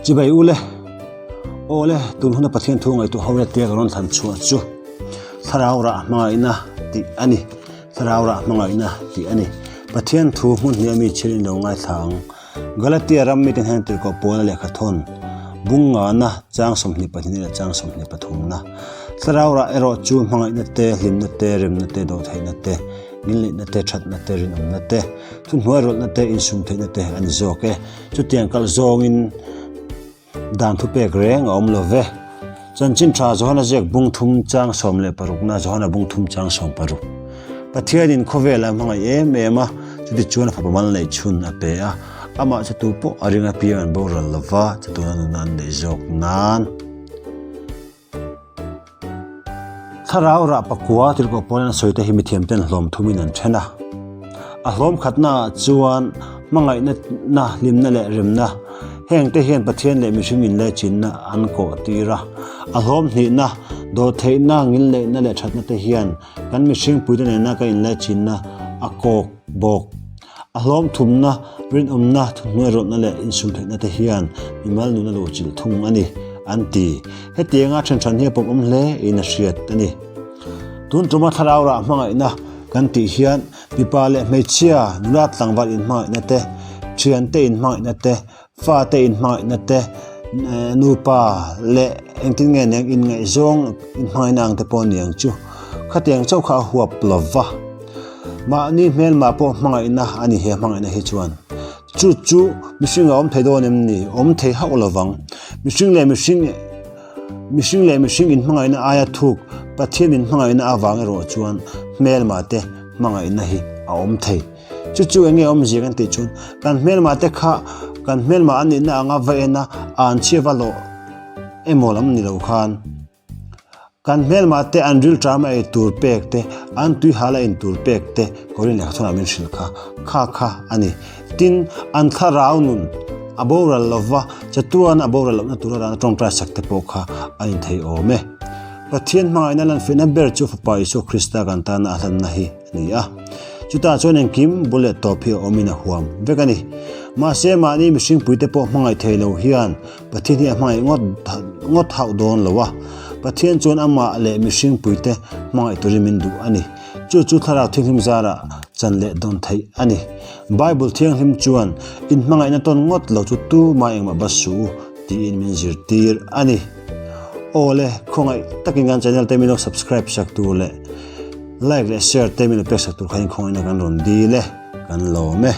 Chibai u le. Aw le, tun huna Pathian thu ngaihtuah ho le tia ka rawn thlan chhuah chu Thlarau rah hmangaihna tih a ni. Thlarau rah hmangaihna tih a ni. Pathian thu hmun hnih a mi chhirin lo ngaithla ang. Galatia ram mite hian tirhkoh Paula lehkha thawn bung ngana chang 22 leh chang 23 na Thlarau rah erawh chu hmangaihna te, hlimna te, remna te, dawhtheihna te, ngilneihna te, thatna te, rinawmna te, thuhnuai rawlhna te, insumtheihna te a ni zawk e. Chutiang kalh zawngin dan thupek reng a awm lo ve. Chanchin tha Johana ziak bung thum chang 16 na Johana bung thum chang 16. Pathianin khawvel a hmangaih em em a, chuti chuan a fapa mal neih chhun a pe a, amah chu tu pawh a ring apiang an boral lo va, chatuana nuna an neih zawk nan. Thlarau rah pakua tirhkoh pawn an sawi te hi mithiam ten hlawm thumin an then a. A hlawm khatna ah chuan hmangaihna na, hlimna leh remna heng te hian Pathian leh mihring inleh chinna an kawh tir a. A hlawm hnihna, dawhtheihna, ngilneihna leh thatna te hian kan mihring puite nena kan inleh chinna a kawk bawk. A hlawm thumna, rinawmna, thuhnuai rawtna leh insumtheihna te hian mimal nun a luhchilh thung a ni, an ti. Hetianga ṭhenhran hi a pawmawm hle in a hriat a ni. Tun tuma thlarau rah hmangaihna kan tih hian mipa leh hmeichhia, nula tlangval inhmangaihna te, ṭhiante inhmangaihna te, fate inhmangaihna te, nupa leh engtin nge nen inngaihzawng inhmangaihna ang te pawh a ni ang chu. Khatiang chauh kha a huap lo va. Mahni hmelmah pawh hmangaihna a ni he hmangaihna hi chuan. Chu chu mihring a awm thei dawn em ni? Awm thei hauh lo vang. Mihring leh mihring mihring leh mihring inhmangaihna aia thuk Pathian inhmangaihna avang erawh chuan hmelmah te hmangaihna hi a awm thei. Chu chu eng nge awmzia kan tih chuan kan hmelmah te kha kan hmelmah an nihna anga va en a, an chhia va lawh emaw lam ni lo khan kan hmelmah te an rilṭam a ei tur pek te, an tuihal a in tur pek te Korin lehkha thunah min hrilh kha kha kha a ni. Tin, an thlarau nun a boral lova, chatuan a boral lohna tura rana ṭawngṭai sak te pawh kha a inthei awm e. Pathian hmangaihna lanfiahna ber chu Fapa Isua Krista kan tana a hlanna hi a ni a. Chutah chuan engkim bul leh tawp hi a awmin a huam vek a ni. Mahse, mahni mihring puite pawh hmangaih thei lo hian Pathian hi a hmangaih ngawt ngawt hauh dawn lo a. Pathian chuan amah leh mihring puite hmangaih turin min duh a ni. Chu chu Thlarau Thianghlim zarah chan leh dawn theih a ni. Bible Thianghlim chuan, Inhmangaihna tawn ngawt lo chu tumah engmah ba suh u, tiin min zirtir a ni. Aw le, khawngaih takin kan channel te min lo subscribe sak tur leh like leh share te min lo pek sak tur kha in khawngaihna kan rawn dil e, kan lawm e.